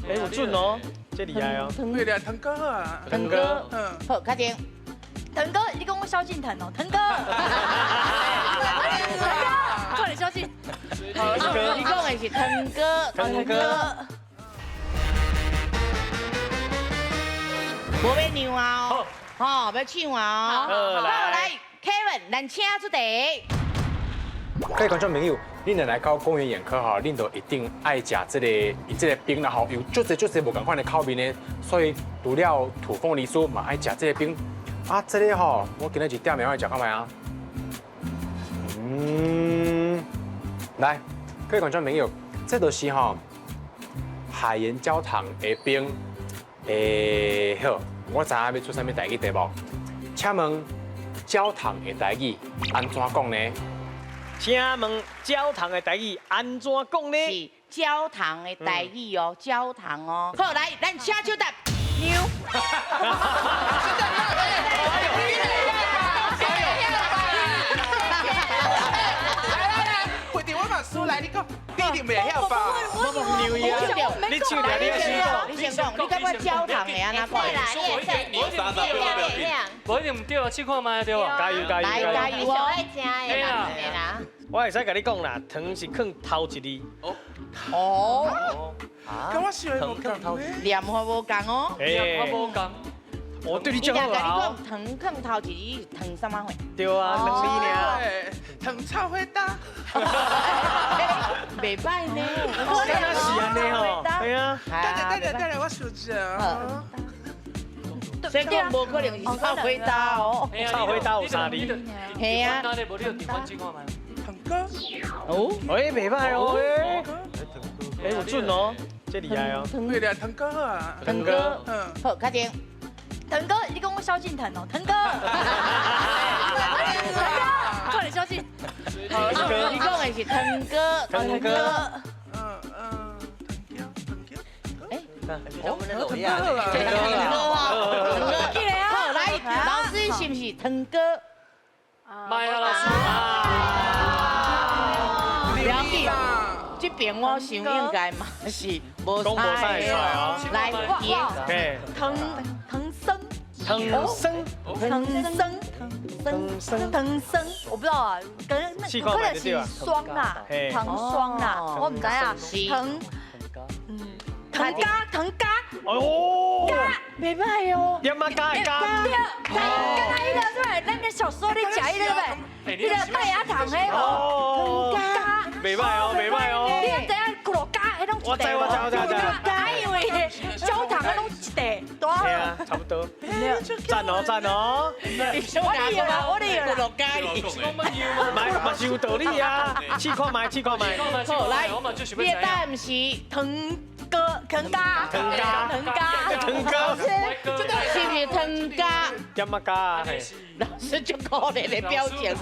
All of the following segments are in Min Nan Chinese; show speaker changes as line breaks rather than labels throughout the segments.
哎，有準哦，這厲害哦。
對啦，騰哥啊，
騰哥，好，開始。
騰哥，你講我蕭敬騰哦，騰哥，騰哥，快點蕭敬。
你講的是騰哥，
騰哥。
無欲讓啊哦，吼，欲搶啊哦。好，來，Kevin，咱請出題。
各位觀眾朋友，恁若來到宮原眼科吼，恁就一定愛食這个伊這个冰啦吼，有足濟足濟無仝款的口味呢，所以除了土鳳梨酥嘛愛食這個冰。啊，這个吼，我今日一點名愛食看覓啊？嗯，來，各位觀眾朋友，這就是吼海鹽焦糖的冰。欸，好，我知影欲出啥物台語題目，請問焦糖的台語按怎講呢？
請問焦糖的台語按怎講呢？
是焦糖的台語哦，焦糖哦。好，來，咱請搶答。
牛。
來來來，會長我嘛輸來，你講，你一定袂曉吧？
牛呀！你唱掉，你先講，
你先講，你感覺焦糖會按怎講？
無一定毋對啊，試看覓對無？
加油加油
來加油哦！
我會使共你講啦，糖是囥頭一字。
哦。
跟我想的無仝呢。
念法無仝哦。
念法無仝。
我對你真好啊！
你講糖囥頭一字，糖啥物貨？
對啊，兩字爾。
糖炒火焦。
袂歹呢。
敢若是按呢吼？對啊。
等下等下等下，我想一下。
所以講無可能是炒火焦哦。
炒火焦有三字。
係啊。
糖哥。
哦。
哎，袂歹哦，哎。哎，有準哦，這厲害哦。
對啦，騰哥啊。
騰哥。嗯。好，開始。
騰哥，你講我蕭敬騰哦，騰哥。騰哥，快點蕭敬。
你講的是騰哥，騰哥。
嗯嗯，騰哥，騰哥。
哎，
騰哥啊，
騰哥啊，騰哥。好，來，老師是毋是騰哥？
麥啊，老師。
不要緊，這邊我想應該嘛是無啥的。來，
騰騰僧。
藤生，
藤生，藤生，藤生，我不知道啊，可能那可能是霜啦，糖霜啦，我毋知啊。藤，藤加，藤加，
哦，
加，
袂歹哦。
點啊加加？
對，剛才彼個對，咱個小時候咧食彼個對，彼個麥芽糖彼無？藤加，
袂歹哦，袂歹哦。
你知影咕嚕加，彼攏一塊。
我知我知我知我知。
啊，因為焦糖彼攏一塊，對
啊，差不多。讚哦讚哦。
我哩有啦，我哩有啦。
咕嚕加，
嘛嘛是有道理啊，試看覓，試看覓。
好，來，你的答案是
藤哥，藤加，
藤加，
藤加，
藤哥，
是毋是藤加？
點啊加？
老師足可憐的表情，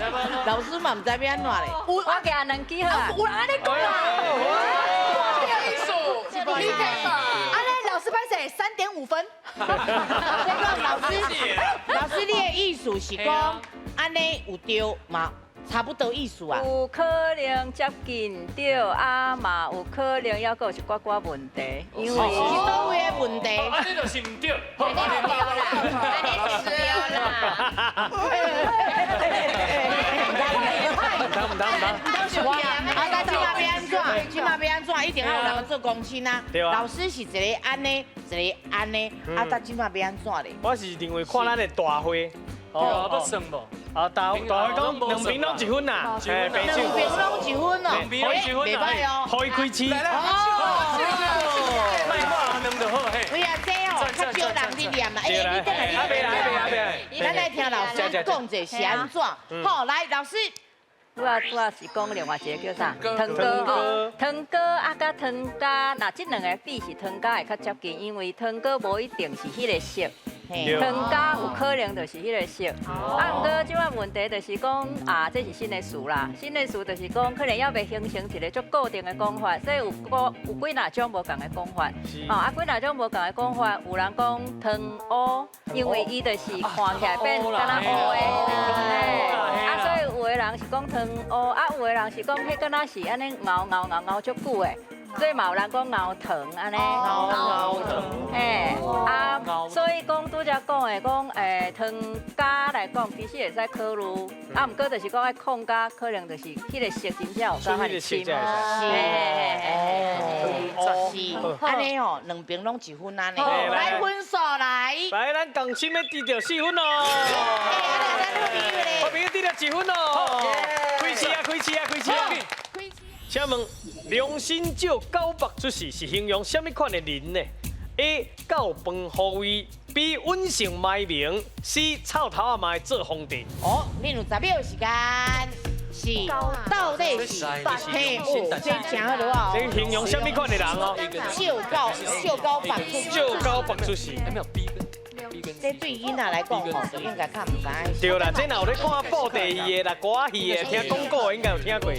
老師嘛毋知欲按怎咧。
有
我舉兩支好啊。
有人按呢講啦。
PK 吧。
按呢老師歹勢3.5分。
這個老師，老師你的意思是講，按呢有對嘛？差不多意思啊。
有可能接近對啊，嘛有可能猶閣有一寡寡問題，因為
是佗位的問題？
按呢就是毋對。
按呢對啦，按呢是對啦。
毋通毋通毋通。
啊，但這馬欲按怎？這馬欲按怎？一定要有人做公親啊。老師是一个按呢，一个按呢，啊，但這馬欲按怎咧？
我是認為看咱的大會。
哦，欲算無？
啊，大大會講兩邊攏一分啦，兩
邊攏一分哦，
兩邊攏一分
袂歹哦，
予伊開市。
莫看兩就好嘿。
喂啊，這哦，較少人佇念啦。哎，你等下，你等下，咱來聽老師講者是按怎？好，來，老師。
拄仔拄仔是講另外一个叫啥？糖糕吼，糖糕啊，佮糖加，若這兩个比是糖加會較接近，因為糖糕無一定是彼个色。糖加有可能就是彼个色，啊，毋過這擺問題就是講啊，這是新的詞啦，新的詞就是講可能猶未形成一个足固定的講法，所以有個有幾若種無仝的講法，哦，啊，幾若種無仝的講法，有人講糖烏，因為伊就是看起來變敢若烏的，啊，所以有的人是講糖烏，啊，有的人是講彼敢若是按呢熬熬熬熬足久的。所以嘛有人講熬糖按呢。
熬糖。
嘿，啊，所以講拄才講的講，糖加來講，其實會使考慮，啊，毋過就是講愛控加，可能就是彼个色真正有夠遐爾深。
是，是，按呢吼，兩邊攏一分按呢。來分數來。
來，咱共親欲得著四分哦。好朋友得著一分哦。開始啊，開始啊，開始啊！請問良心照狗腹出世是形容啥物款的人呢？A. 狗飯予位，B. 穩姓埋名，C. 臭頭仔嘛會做皇帝。
哦，你有10秒時間，是到底是嘿哦，這真好啊！
這形容啥物款的人哦？
照狗照狗腹出，
照狗腹出世。
這對囡仔來講吼，就應該較毋知。
對啦，這若有咧看布袋戲的啦、歌仔戲的、聽廣告的，應該有聽過。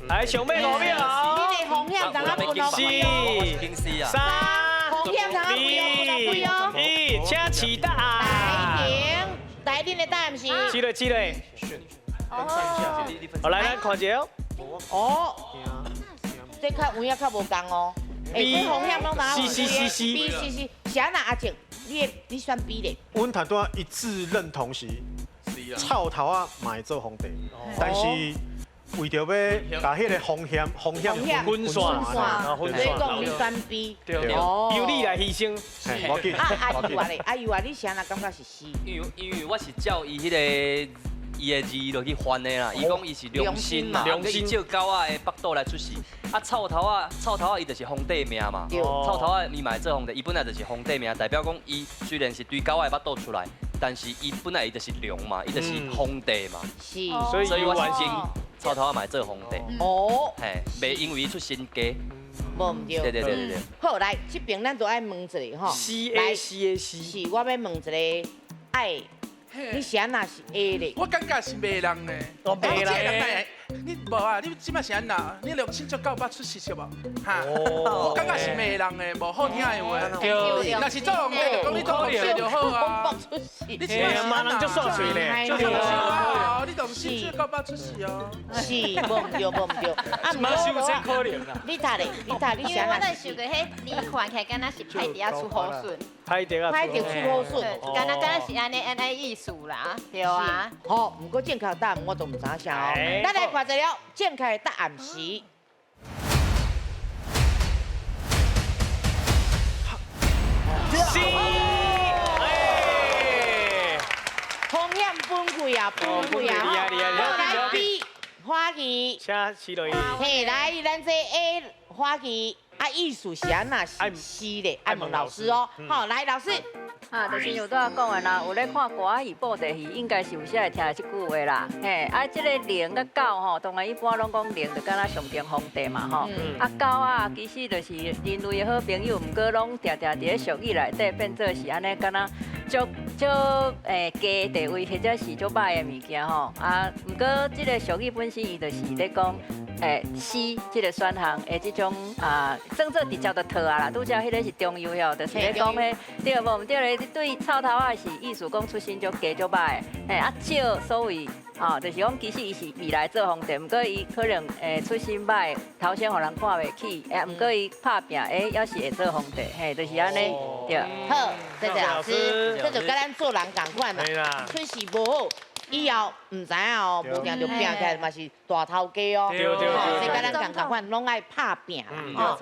來，上尾5秒。
你的風險當啊分
四、三、二、一，請起答。
來停，來，恁的答案是？
是嘞，是嘞。好，來，咱看一下哦。
哦，這較有影較無仝哦。
B
這風險攏當
C C C C
B C C，是按怎阿靜？你選 B 咧？
阮頭拄仔一致認同是臭頭仔嘛會做皇帝，但是為著欲共彼个風險
分散，
所以講你選 B，
由你來犧牲。
無緊。
啊阿尤啊咧，阿尤啊，你是按怎感覺是 C？
因為我是照伊彼个伊的字落去翻的啦。伊講伊是良心嘛，良心照狗仔的腹肚來出世。啊，臭頭仔，臭頭仔伊就是皇帝命嘛。臭頭仔伊嘛會做皇帝，伊本來就是皇帝命，代表講伊雖然是對狗仔的腹肚出來，但是伊本來伊就是龍嘛，伊就是皇帝嘛。
是，
所以我是臭頭仔嘛會做皇帝。
哦，
嘿，袂因為伊出身低。
無毋對。
對對對對對。
好，來，這邊咱就愛問一下吼。
C A C A C。
是，我欲問一個，愛，你是按怎是 A 咧？
我感覺是罵人咧。
哦，罵人。
你無啊？你這擺是按怎？你良心足夠捌出世是無？哈，我感覺是罵人的，無好聽的話。對。若是做皇帝，就講你做皇帝就好啊。你這擺是
罵人足煞喙咧。
足煞喙啊！你良心足夠捌出世哦。
是，無毋對，無毋對。啊，
毋過可能啦。
你讀咧，你讀，你
因為我咧想著彼字看起來敢若是歹佇遐出好順。
歹佇啊，
歹佇出好順。
敢若敢若是按呢按呢意思啦，對啊。
好，毋過正確答案我都毋知啥哦。咱來看一下，正確的答案是
C。
風險分開啊，分開啊。好，來 B 花旗。
請試落去。
嘿，來，咱這 A 花旗啊，意思是按怎是 C 咧？愛問老師哦。好，來老師。
啊，就是像拄仔講的啦，有咧看歌仔戲、布袋戲，應該是有時會聽這句話啦。嘿，啊，這個龍佮狗吼，當然一般攏講龍就敢若象徵皇帝嘛吼。啊，狗仔其實就是人類的好朋友，毋過攏定定佇咧俗語內底變做是按呢，敢若足足低地位或者是足歹的物件吼。啊，毋過這個俗語本身伊就是咧講。C 這個選項的這種啊，算做直接就套啊啦。拄才彼个是中游哦，就是咧講彼對無毋對咧？對臭頭仔是意思講出身足低足歹的，嘿啊少所謂哦，就是講其實伊是未來做皇帝，毋過伊可能出身歹，頭先予人看袂起，毋過伊拍拚，猶是會做皇帝，嘿，就是按呢，對。
好，謝謝老師，這就佮咱做人仝款啦，出世無好。以後毋知影哦，無定就拚起來嘛是大頭家哦。
對對對。
所以佮咱仝仝款，攏愛拍拚啦。